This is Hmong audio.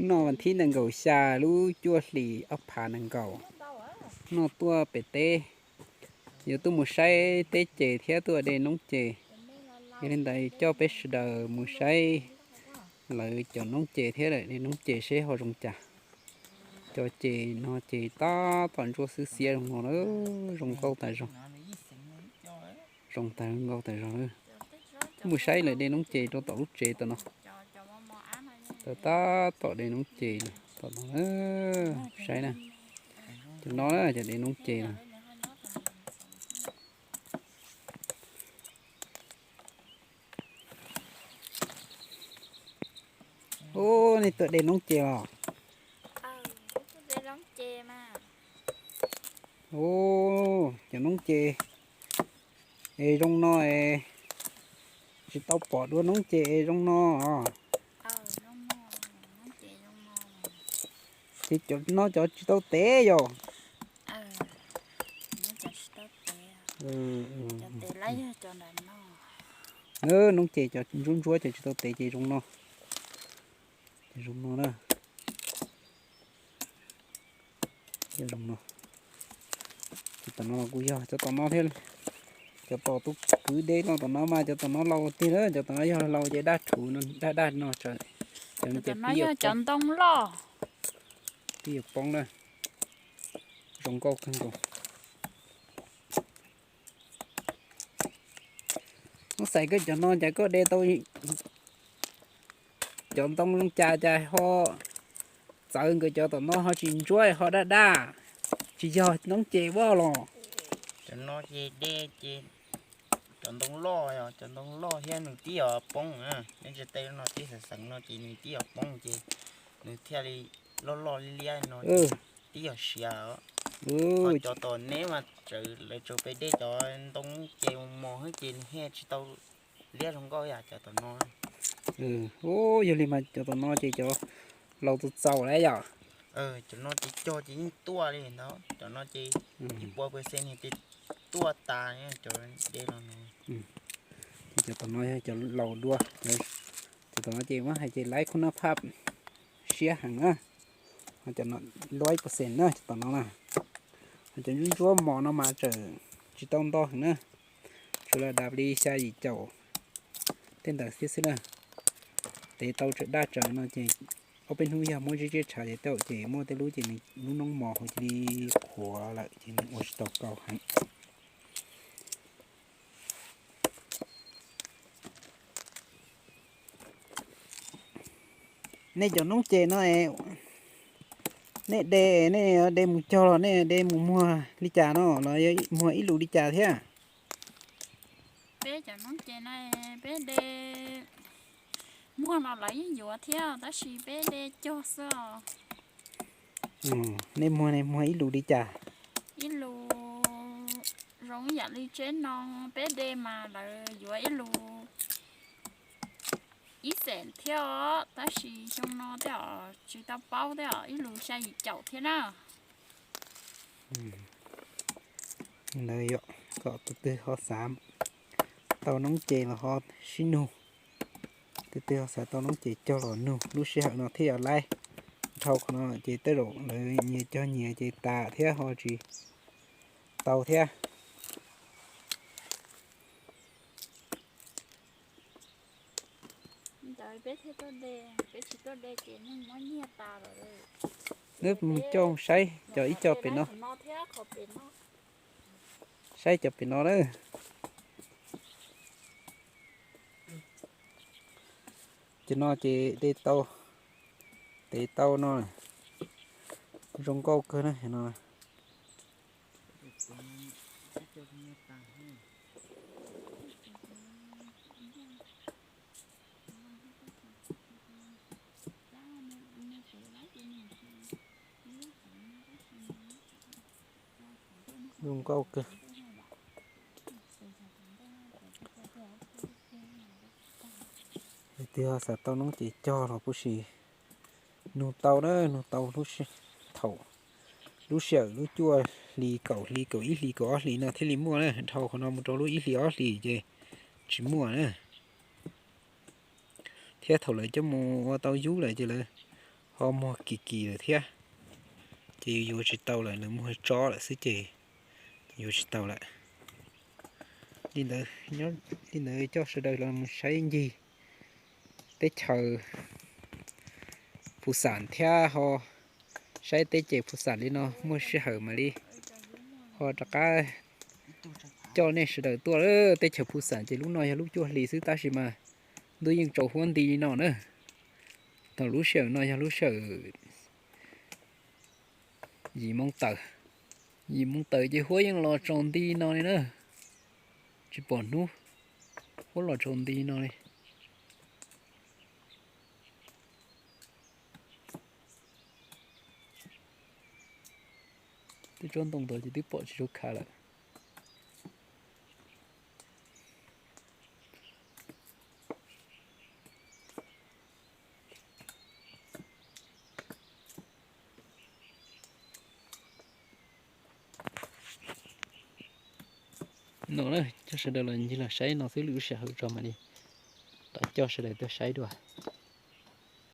Noj vas thib nees nkaum xya lub cuaj hlis ob phav nees nkaum, noj tuaj pem teb, yuav tuaj mus saib teb ces thiab tuaj de noob ces. Yog li ntawd coj peb sawv daws mus saib lawv cov noob ces thiab lawm de noob ces seb ho zoo cas. Cov ces no ces tab tom ntsuab xwb xiab zoo no, zoo nkauj tas zog, zoo tas nkauj tas zog. Mus saib lawv de noob ces rau tom lub tsev tom no, tab tab tom de noob ces tom no, saib na, cov no na cov de noob ces no. Ub, nej tuaj de noob ces los? Ub, cov noob ces es zoo no es, tsis tau pom dua noob ces es zoo no os. Ces cov no cov tsis tau tev yom? Noob ces cov ntsuab ntsuab cov tsis tau tev ces zoo no. Ces zoo no na. Zoo no. Ces tom no los kuj yog cov tom no thiab. Cov tom tus kwv de no tom no mas cov tom no laus tiag lawm, cov tom no yog laus ces daj rhuv no, daj daj no. Cov no ces pib yuav poob, pib yuav poob na. Zoo nkauj kawg nkaus. Ub, xaiv koj cov no cas koj de tau cov ntoo zoo cas cas ho txawv nkawd cov tom no ho tsis ntsuab ho daj daj, tsis yog noob ces vaj los? Cov no ces de ces cov ntoo loj, cov ntoo loj thiab nws tib yog poob na, nej tsis teb no tib xeev xeev no ces nws tib yog poob ces nws thiaj li loj loj liab liab no, tib yog siav. Ho cov tom neb mas txawm lawv tsuas pem dej cov ntoo ces mos mos xwb ces nws thiaj tsis tau liab zoo nkauj yam cov tom no. Ub, yog li mas cov tom no ces cov laus txaus txaus lawm yom? Cov no ces cog ces yeej tuaj li ntawd, cov no ces ib puas percent ces tuaj tas cov de los no. Ces cov tom no yog cov laus dua, cov tom no ces muab hais ces laiv khub nab phaj siab heev na. Ho cov no laiv percent na cov tom no na. Ho cov ntsuab ntsuab mos no mas tseem tsis tau nto heev na, tsuas lam dam li xya yim caum tej ntawd thiab xwb na. Tev tau tsawm daj tsawv no ces ob peb hnub yog muab ziab ziab tshav ces tej zaum ces muaj tej lub ces nws lub noob mos hauv cia li qhuav lawm ces nws ua tsis tau kauv heev. Nej cov noob ces no, nej de, nej de mus cog los nej de mus muag li cas no los muag ib lus li cas thiab? Peb cov noob ces no peb de muag los lawv yeej yuav thiab tab sis peb de cog xwb os. Nej muag, nej muag ib lus li cas? Ib lus zoo yam li tsev no peb de mas lawv yuav ib lus ib xees thiab os, tab sis xyoo no tej zaum tsis tau paub tej zaum ib lus xya yim caum thiab na. Ntawd yog kom tus twg ho xav tau noob ces los ho sib nug, tus twg ho xav tau noob ces cog los nug, lub sij hawm no thiaj yuav laib. Dhau qhov no ces tej zaum lawv nyias cog nyias ces tas thiab ho tsis tau thiab. Wb mus coj saib cov ib co pem no, saib cov pem no na. Cov no ces de tau, tev tau no, zoo nkauj kawg na no. Zoo nkauj kawg. Leej twg ho xav tau noob ces cog los puv si nug tau na, nug tau lub sij, thaum lub sij hawm lub cuaj hli kaum hli kaum ib hlis kaum ob hlis no thiaj li muaj na, dhau qhov no mus rau lub ib hlis ob hlis ces tsis muaj na. Thiab thaum lawv coj mus ua tau yub lawm ces lawv Ho muag kim kim lawm thiab, ces yus yuav tsis tau lawm, nws muag tsob lawm xwb ces yuav tsis tau lawm. Li ntawd, li ntawd coj sawv daws los mus saib ncig teb chaws Phu Xam thiab ho saib teb chaws Phu Xam li no muaj sij hawm mam li ho rov qab coj nej sawv daws tuaj. Teb chaws Phu Xam ces lub no yog lub cuaj hli xwb tab sis mas ntuj yeej tsaus huab nti no na. Thaum lub sij hawm no yog lub sij hawm yim moo tawm, yim moo tawm ces huab yeej los tsaus nti no li na. Tsis pom hnub, huab los tsaus nti no li. Twb tsob ntoo ntawd ces twb pom tsis tshua khav lawm. No na, coj sawv daws los ncig los saib no xwb, lwm lub sij hawm tso mam li rov coj sawv daws tuaj saib dua.